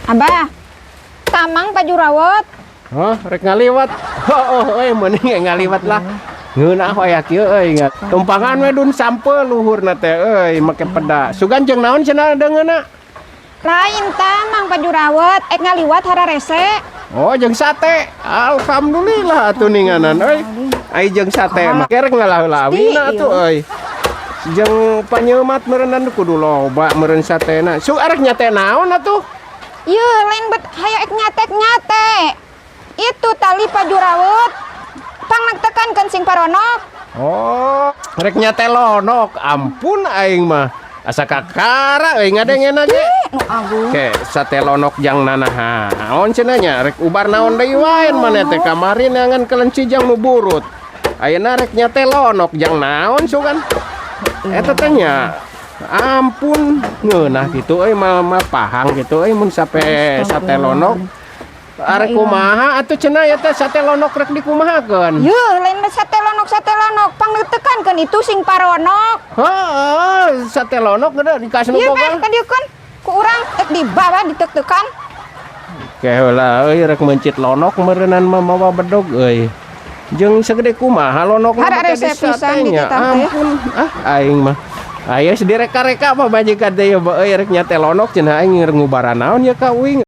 Abah, tamang pajurawat. Hah, rek ngaliwat. Oh, euy, mending ngaliwat lah. Ngeunah aya kieu euy. Tumpangan we dun sampe luhurna teh euy make peda. Sugan jeung naon cenah deungeuna? Lain tamang pajurawat, ek ngaliwat hararese. Oh, jeung sate. Alhamdulillah atuh ninganan euy. Ai jeung sate mah kerek ngalah-lawina atuh euy. Jeung panyeumat meureunnan kudu loba meureun satena. Su arek nyate naon atuh? Ye, lain bet hayo ek nyatek nyate. Itu tali pajurawat. Pangneuktekankeun sing paronok. Oh, rek nyate lonok. Ampun aing mah. Asa kakara euy ngadengena ge. Nu agung. Ke sate lonok jang nanaon cenah nya, rek ubar naon deui wae maneh teh, kamari neangan kelenci jang nu burut. Ayeuna rek nyate lonok jang naon sugan? Eta teh nya. Ampun, ngeunah kitu euy mah mah pahang kitu euy mun sampe sate lonok. Arek kumaha atuh cenah ya teh, sate lonok rek dikumahakeun? Ye, lain bet sate lonok, pangneuktekankeun itu sing paronok. Heeh, sate lonok gede dikasih nu Ieu boga. Beh, kadieukeun ku urang ek dibawa ditek-tekan. Ke heula euy, rek mencit lonok meureunnan mah mawa bedog euy. Jeung segede kumaha lonok mah Hararese pisan di nya. kita teh. Ampun, ah aing mah. Ayo direka-reka apa majikan teh ya euy, rek nyate lonok cenah, aing ngubaran naon ya ka uing.